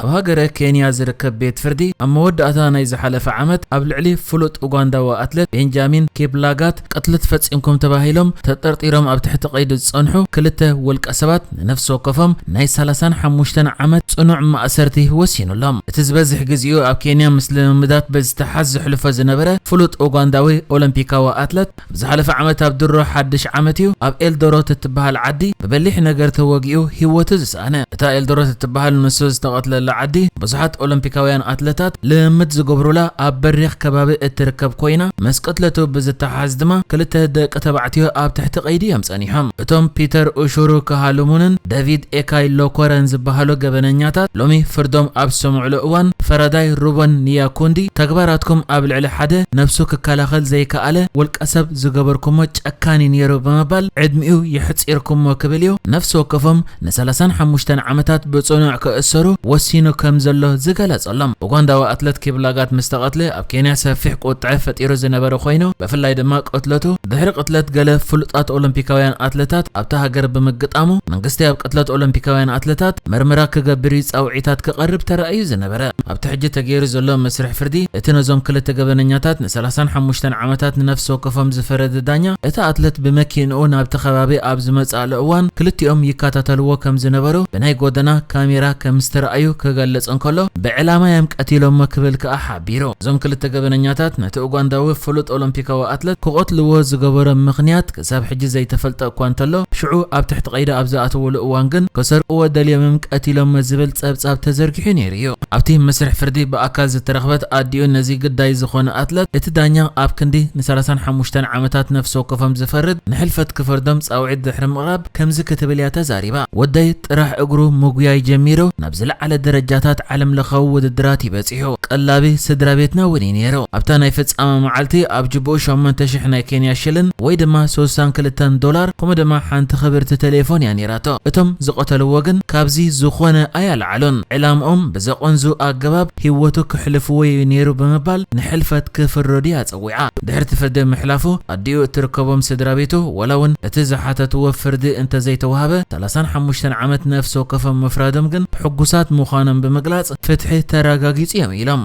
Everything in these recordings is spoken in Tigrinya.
ኣብ ሃገረ ኬንያ ዝርከብ ቤት ፍርዲ ኣብ መወዳእታ ናይ ዝሓለፈ ዓመት ኣብ ልዕሊ ፍሉጥ ኡጋንዳዊ ኣትሌት ቤንጃሚን ኪፕላጋት ቅትለት ፈጺምኩም ተባሂሎም ተጠርጢሮም ኣብ ትሕቲ ቀይዲ ዝጸንሑ ክልተ ውልቀ ሰባት ንነፍሲ ወከፎም ናይ ሰላሳን ሓሙሽተን ዓመት ጽኑዕ ማእሰርቲ ወሲኑሎም። እቲ ዝበዝሕ ግዜኡ ኣብ ኬንያ ምስ ልምምዳት ብዝተሓዝ ዘሕልፎ ዝነበረ ፍሉጥ ኡጋንዳዊ ኦሎምፒካዊ ኣትለት፣ ዝሓለፈ ዓመት ኣብ ድሮ ሓድሽ ዓመት እዩ ኣብ ኤልዶሮት እትበሃል ዓዲ ብበሊሕ ነገር ተወጊኡ ህይወቱ ዝሰኣነ። እታ ኤልዶሮት እትበሃል ንሱ ዝተቐትለላ ዓዲ ብዙሓት ኦሎምፒካውያን ኣትለታት ልምምድ ዝገብሩላ ኣብ በሪኽ ከባቢ እትርከብ ኮይና፣ ምስ ቅትለቱ ብዝተሓዝ ድማ ክልተ ደቂ ተባዕትዮ ኣብ ትሕቲ ቀይዲ እዮም ጸኒሖም። እቶም ፒተር ኡሹሩ ካሃሉሙንን ዳቪድ ኤካይ ሎኮረን ዝበሃሉ ገበነኛታት ሎሚ ፍርዶም ኣብ ዝሰምዑሉ እዋን፣ ፈራዳይ ሩበን ኒያኩንዲ፣ "ተግባራትኩም ኣብ ልዕሊ ሓደ ነብሱ ክከላኸል ዘይከኣለ ውልቀ ሰብ ዝገበርኩሞ ጨካኒ ነይሩ" ብምባል ዕድሚኡ የሕጺርኩሞ ክብል እዩ ነፍሲ ወከፎም ን35 ዓመታት ብጽኑዕ ክእሰሩ ወሲኑ ከም ዘሎ ዝገለጸሎም። ኡጋንዳዊ ኣትለት ኪፕላጋት ምስ ተቐትለ ኣብ ኬንያ ሰፊሕ ቁጥዐ ፈጢሩ ዝነበረ ኮይኑ፣ ብፍላይ ድማ ቅትለቱ ድሕሪ ቅትለት ገለ ፍሉጣት ኦሎምፒካውያን ኣትለታት ኣብታ ሃገር ብምግጣሙ፣ መንግስቲ ኣብ ቅትለት ኦሎምፒካውያን ኣትለታት መርመራ ክገብር እዩ ጻውዒታት ክቐርብ ተራእዩ ዝነበረ። ኣብቲ ሕጂ ተገይሩ ዘሎ መስርሕ ፍርዲ፣ እቲ ነዞም ክልተ ገበነኛታት ን35 ዓመታት ንነፍሲ ወከፎም ዝፈረደ ዳኛ፣ እቲ ኣትለት ብመኪንኡ ናብቲ ከባቢ ኣብ ዝመጽኣሉ እዋን ክልቲኦም ይከታተልዎ ከም ዝነበሩ ብናይ ጎደና ካሜራ ከም ዝተራእዩ ክገልጽ እንከሎ፣ ብዕላማ እዮም ቀቲሎሞ ክብል ከኣ ሓቢሩ። እዞም ክልተ ገበነኛታት ነቲ ኡጋንዳዊ ፍሉጥ ኦሎምፒካዊ ኣትለት ክቐትልዎ ዝገበሮም ምኽንያት ክሳብ ሕጂ ዘይተፈልጠ እኳ እንተሎ፣ ሽዑ ኣብ ትሕቲ ቀይዲ ኣብ ዝኣተውሉ እዋን ግን ክሰርቅዎ ደልዮምም ቀቲሎሞ ዝብል ጸብጻብ ተዘርጊሑ ነይሩ እዩ። ኣብቲ መስርሕ ፍርዲ ብኣካል ዝተረኽበት ኣዲኡ ነዚ ግዳይ ዝኾነ ኣትለት፣ እቲ ዳኛ ኣብ ክንዲ ን35 ዓመታት ነፍሲ ወከፎም ዝፈርድ ንሕልፈት ክፈርዶም ጻውዒት ድሕሪ ምቕራብ ከምዚ ክትብል እያ ተዛሪባ። "ወደይ ጥራሕ እግሩ ምጉያይ ጀሚሩ ናብ ዝለዓለ ደረጃታት ዓለም ለኻዊ ውድድራት ይበጺሑ። ቀላቢ ስድራ ቤትና እውን እዩ ነይሩ። ኣብታ ናይ ፍጻመ መዓልቲ ኣብ ጅቡኡ ሸሞንተ ሽሕ ናይ ኬንያ ሽልን ወይ ድማ ስሳን ክልተን ዶላር ከምኡ ድማ ሓንቲ ክብርቲ ቴሌፎን እያ ነይራቶ። እቶም ዝቐተልዎ ግን ካብዚ ዝኾነ ኣያለዓሉን። ዕላምኦም ብዘቐንዙ ኣገባብ ህይወቱ ክሕልፍዎ እዩ ነይሩ" ብምባል ንሕልፈት ክፍረዱ እያ ጸዊዓ። ድሕሪ እቲ ፍርዲ ምሕላፉ ኣዲኡ እትርከቦም ስድራ ቤቱ፣ ዋላ እውን እቲ ዝሓተትዎ ፍርዲ እንተዘይተዋህበ፣ ሰላሳን ሓሙሽተን ዓመት ነፍሲ ወከፎም ምፍራዶም ግን ሕጉሳት ምዃኖም ብምግላጽ ፍትሒ ተረጋጊጹ እዮም ኢሎም።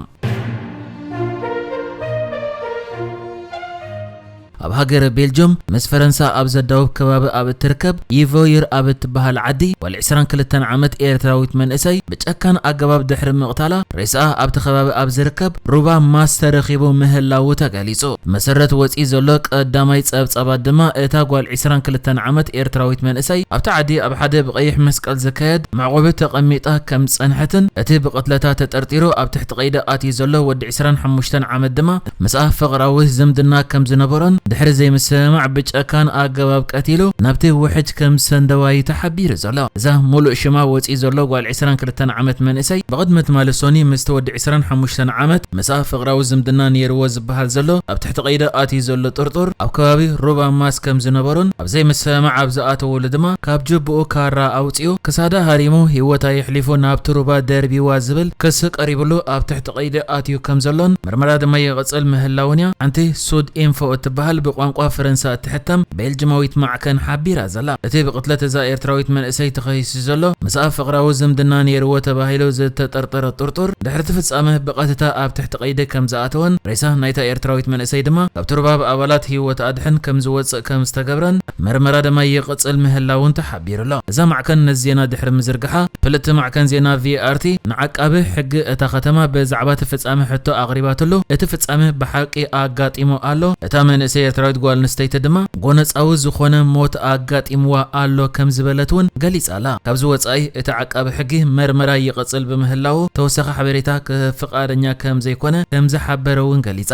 ኣብ ሃገረ ቤልጅም ምስ ፈረንሳ ኣብ ዘዳውብ ከባቢ ኣብ እትርከብ ይቮይር ኣብ እትበሃል ዓዲ ጓል ዕስራን ክልተን ዓመት ኤርትራዊት መንእሰይ ብጨካን ኣገባብ ድሕሪ ምቕታላ ሬስኣ ኣብቲ ከባቢ ኣብ ዝርከብ ሩባ ማስ ተረኺቡ ምህላዉ ተገሊጹ። መሰረት ወጺ ዘሎ ቀዳማይ ጸብጻባት ድማ እታ ጓል ዕስራን ክልተን ዓመት ኤርትራዊት መንእሰይ ኣብቲ ዓዲ ኣብ ሓደ ብቀይሕ መስቀል ዝካየድ መዕቆቢ ተቐሚጣ ከም ዝጸንሐትን እቲ ብቕትለታ ተጠርጢሩ ኣብ ትሕቲ ቀይዲ ኣትዩ ዘሎ ወዲ ዕስራን ሓሙሽተን ዓመት ድማ ምስኣ ፍቕራዊ ዝምድና ከም ዝነበሮን ድሕሪ ዘይምስምማዕ ብጨካን ኣገባብ ቀቲሉ ናብቲ ውሕጅ ከም ሰንደዋዩ ተሓቢሩ ዘሎ። እዛ ሙሉእ ሽማ ወጺኡ ዘሎ ጓል ዕስራን ክልተን ዓመት መንእሰይ ብቕድሚ ትማሊ ሶኒ ምስቲ ወዲ ዕስራን ሓሙሽተን ዓመት ምስኣ ፍቕራዊ ዝምድና ነይርዎ ዝበሃል ዘሎ ኣብ ትሕቲ ቀይዲ ኣትዩ ዘሎ ጥርጡር ኣብ ከባቢ ሩባ ማስ ከም ዝነበሩን ኣብ ዘይምስምማዕ ኣብ ዝኣተወሉ ድማ ካብ ጅብኡ ካራ ኣውጺኡ ክሳዳ ሃሪሙ ህይወታ የሕሊፉ ናብቲ ሩባ ደርቢዋ ዝብል ክሲ ቀሪብሉ ኣብ ትሕቲ ቀይዲ ኣትዩ ከም ዘሎን ምርመራ ድማ ይቕጽል ምህላውን እያ ሓንቲ ሱድ ኢንፎ እትበሃል ብቋንቋ ፈረንሳ እትሕተም ቤልጅማዊት ማዕከን ሓቢራ ዘላ። እቲ ብቕትለት እዛ ኤርትራዊት መንእሰይ ተኸሲሱ ዘሎ ምስኣ ፍቕራዊ ዝምድና ነይርዎ ተባሂሉ ዝተጠርጠረ ጥርጡር ድሕሪ እቲ ፍጻመ ብቐጥታ ኣብ ትሕቲ ቀይዲ ከም ዝኣተወን ሬሳ ናይታ ኤርትራዊት መንእሰይ ድማ ካብቲ ሩባ ብኣባላት ህይወት ኣድሕን ከም ዝወጽእ ከም ዝተገብረን መርመራ ድማ ይቕጽል ምህላውን ተሓቢሩ ኣሎ። እዛ ማዕከን ነዚ ዜና ድሕሪ ምዝርግሓ፣ ፍልጥቲ ማዕከን ዜና ቪ ኣር ቲ ንዓቃቢ ሕጊ እታ ከተማ ብዛዕባ እቲ ፍጻመ ሕቶ ኣቕሪባትሉ፣ እቲ ፍጻመ ብሓቂ ኣጋጢሙ ኣሎ፣ እታ መንእሰይ ኤርትራዊት ጓል ኣንስተይቲ ድማ ጎነጻዊ ዝኾነ ሞት ኣጋጢምዋ ኣሎ ከም ዝበለት እውን ገሊጻ ኣላ። ካብዚ ወጻኢ እቲ ዓቃቢ ሕጊ መርመራ ይቕጽል ብምህላዉ ተወሳኺ ሓበሬታ ክህብ ፍቓደኛ ከም ዘይኮነ ከም ዝሓበረ እውን ገሊጻ።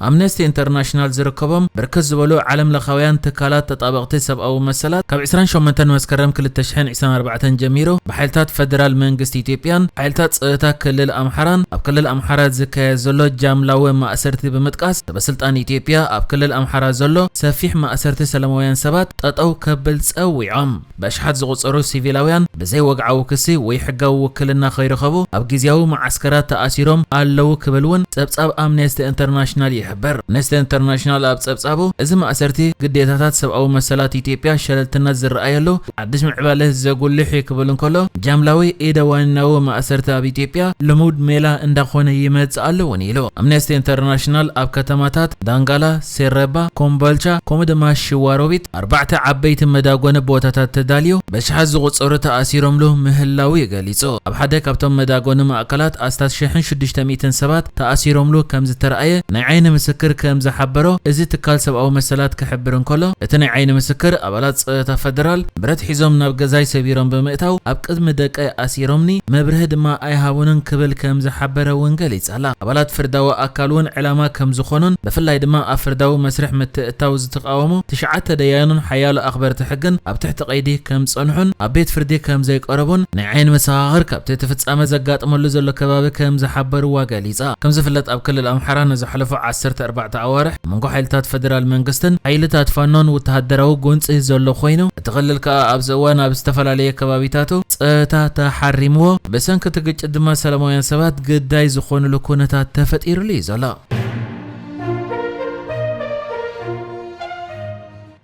ኣምነስቲ ኢንተርናሽናል ዝርከቦም ብርክት ዝበሉ ዓለም ለኻውያን ትካላት ተጣበቕቲ ሰብኣዊ መሰላት ካብ ዕስራን ሸሞንተን መስከረም ክልተ ሽሕን ዕስራን ኣርባዕተን ጀሚሩ ብሓይልታት ፈደራል መንግስቲ ኢትዮጵያን ሓይልታት ጸጥታ ክልል ኣምሓራን ኣብ ክልል ኣምሓራ ዝካየድ ዘሎ ጃምላዊ ማእሰርቲ ብምጥቃስ፣ ሰበስልጣን ኢትዮጵያ ኣብ ክልል ኣምሓራ ዘሎ ሰፊሕ ማእሰርቲ ሰላማውያን ሰባት ጠጠው ከብል ጸዊዖም። ብኣሽሓት ዝቑጸሩ ሲቪላውያን ብዘይ ወግዓዊ ክሲ ወይ ሕጋዊ ውክልና ከይረኸቡ ኣብ ግዝያዊ መዓስከራት ተኣሲሮም ኣለዉ ክብል እውን ጸብጻብ ኣምነስቲ ኢንተርናሽናል ይሕብር። ይሕበር። ኣምነስቲ ኢንተርናሽናል ኣብ ጸብጻቡ፣ እዚ ማእሰርቲ ግዴታታት ሰብኣዊ መሰላት ኢትዮጵያ ሸለልትነት ዝረኣየሉ ሓድሽ ምዕባለ ዘጉልሕ እዩ ክብል እንከሎ፣ ጃምላዊ ኢደዋናዊ ማእሰርቲ ኣብ ኢትዮጵያ ልሙድ ሜላ እንዳኾነ ይመጽእ ኣሎ እውን ኢሉ። ኣምነስቲ ኢንተርናሽናል ኣብ ከተማታት ዳንጋላ፣ ሴረባ፣ ኮምቦልቻ ከምኡ ድማ ሽዋሮቢት ኣርባዕተ ዓበይቲ መዳጎኒ ቦታታት ተዳልዩ በሽሓት ዝቑጸሩ ተኣሲሮምሉ ምህላው እዩ ገሊጹ። ኣብ ሓደ ካብቶም መዳጎኒ ማእከላት ኣስታት ሽሕን ሽዱሽተ ሚእትን ሰባት ተኣሲሮምሉ ከም ዝተረኣየ ናይ ዓይኒ ምስክር ከም ዝሓበሮ እዚ ትካል ሰብኣዊ መሰላት ክሕብር እንከሎ፣ እቲ ናይ ዓይኒ ምስክር ኣባላት ጸጥታ ፈደራል ብረት ሒዞም ናብ ገዛይ ሰቢሮም ብምእታው ኣብ ቅድሚ ደቀይ ኣሲሮምኒ፣ መብርሂ ድማ ኣይሃቡንን ክብል ከም ዝሓበረ እውን ገሊጻ ኣላ። ኣባላት ፍርዳዊ ኣካል እውን ዕላማ ከም ዝኾኑን ብፍላይ ድማ ኣብ ፍርዳዊ መስርሕ ምትእታው ዝተቃወሙ ትሽዓተ ደያኑን ሓያሎ ኣኽበርቲ ሕግን ኣብ ትሕቲ ቀይዲ ከም ዝጸንሑን ኣብ ቤት ፍርዲ ከም ዘይቀረቡን ናይ ዓይኒ መሰኻኽር ካብቲ እቲ ፍጻመ ዘጋጥመሉ ዘሎ ከባቢ ከም ዝሓበርዋ ገሊጻ። ከም ዝፍለጥ ኣብ ክልል ኣምሓራ ንዝሓለፉ ዓሰርተ ኣርባዕተ ኣዋርሕ መንጎ ሓይልታት ፈደራል መንግስትን ሓይልታት ፋኖን ወተሃደራዊ ጎንጺ ዘሎ ኮይኑ፣ እቲ ክልል ከኣ ኣብዚ እዋን ኣብ ዝተፈላለየ ከባቢታቱ ጸጥታ ተሓሪምዎ ብሰንኪ እቲ ግጭት ድማ ሰላማውያን ሰባት ግዳይ ዝኾኑሉ ኩነታት ተፈጢሩሉ እዩ ዘሎ።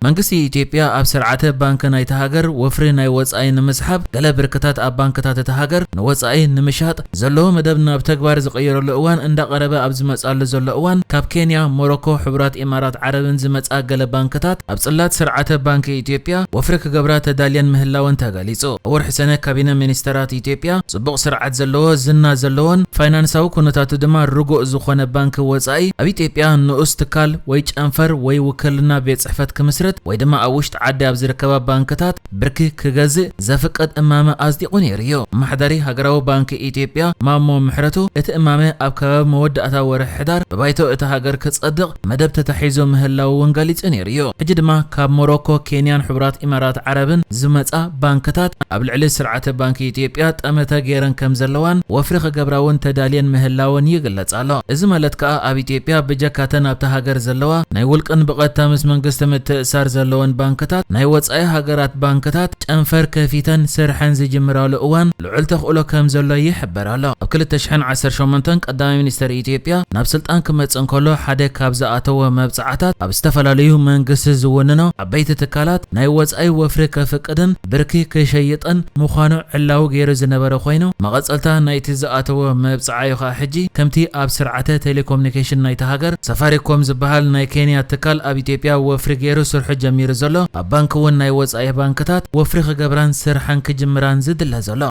መንግስቲ ኢትዮጵያ ኣብ ስርዓተ ባንክ ናይቲ ሃገር ወፍሪ ናይ ወጻኢ ንምስሓብ ገለ ብርክታት ኣብ ባንክታት እቲ ሃገር ንወጻኢ ንምሻጥ ዘለዎ መደብ ናብ ተግባር ዝቕየረሉ እዋን እንዳቐረበ ኣብ ዝመጻሉ ዘሎ እዋን ካብ ኬንያ፣ ሞሮኮ፣ ሕቡራት ኢማራት ዓረብን ዝመጻ ገለ ባንክታት ኣብ ጽላት ስርዓተ ባንክ ኢትዮጵያ ወፍሪ ክገብራ ተዳልየን ምህላወን ተገሊጹ። ኣብ ወርሒ ሰነ ካቢነ ሚኒስተራት ኢትዮጵያ ጽቡቕ ስርዓት ዘለዎ ዝና ዘለዎን ፋይናንሳዊ ኩነታቱ ድማ ርጉእ ዝኾነ ባንክ ወጻኢ ኣብ ኢትዮጵያ ንኡስ ትካል ወይ ጨንፈር ወይ ውክልና ቤት ጽሕፈት ክምስርት ወይ ድማ ኣብ ውሽጢ ዓዲ ኣብ ዝርከባ ባንክታት ብርኪ ክገዝእ ዘፍቅድ እማመ ኣጽዲቑ ነይሩ እዩ። ኣመሓዳሪ ሃገራዊ ባንክ ኢትዮጵያ ማሞ ምሕረቱ እቲ እማመ ኣብ ከባቢ መወዳእታ ወርሒ ሕዳር ብባይቶ እቲ ሃገር ክጸድቕ መደብ ተታሒዙ ምህላው እውን ገሊጹ ነይሩ እዩ። ሕጂ ድማ ካብ ሞሮኮ፣ ኬንያን ሕቡራት ኢማራት ዓረብን ዝመጻ ባንክታት ኣብ ልዕሊ ስርዓተ ባንክ ኢትዮጵያ ጠመተ ገይረን ከም ዘለዋን ወፍሪ ክገብራ እውን ተዳልየን ምህላወን ይግለጽ ኣሎ። እዚ ማለት ከኣ ኣብ ኢትዮጵያ ብጀካተን ኣብታ ሃገር ዘለዋ ናይ ውልቅን ብቐጥታ ምስ መንግስቲ ምትእሳር ዘለወን ባንክታት ናይ ወጻኢ ሃገራት ባንክታት ጨንፈር ከፊተን ስርሐን ዝጅምራሉ እዋን ልዑል ተኽእሎ ከም ዘሎ ይሕበር ኣሎ። ኣብ ክልተ ሽሕን ዓሰርተ ሸሞንተን ቀዳማይ ሚኒስተር ኢትዮጵያ ናብ ስልጣን ክመጽእ እንከሎ ሓደ ካብ ዝኣተዎ መብጽዓታት ኣብ ዝተፈላለዩ መንግስቲ ዝውንኖ ዓበይቲ ትካላት ናይ ወጻኢ ወፍሪ ከፍቅድን ብርኪ ክሸይጥን ምዃኑ ዕላዊ ገይሩ ዝነበረ ኮይኑ፣ መቐጸልታ ናይቲ ዝኣተዎ መብጽዓ እዩ ከኣ ሕጂ ከምቲ ኣብ ስርዓተ ቴሌኮሙኒኬሽን ናይቲ ሃገር ሳፋሪኮም ዝበሃል ናይ ኬንያ ትካል ኣብ ኢትዮጵያ ወፍሪ ገይሩ ስርሑ ጀሚሩ ዘሎ፣ ኣብ ባንክ እውን ናይ ወጻኢ ባንክታት ወፍሪ ክገብራን ስርሐን ክጅምራን ዝድለ ዘሎ።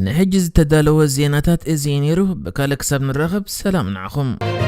ንሕጂ ዝተዳለወ ዜናታት እዚ እዩ ነይሩ። ብካልእ ክሳብ ንራኸብ ሰላም ንዓኹም።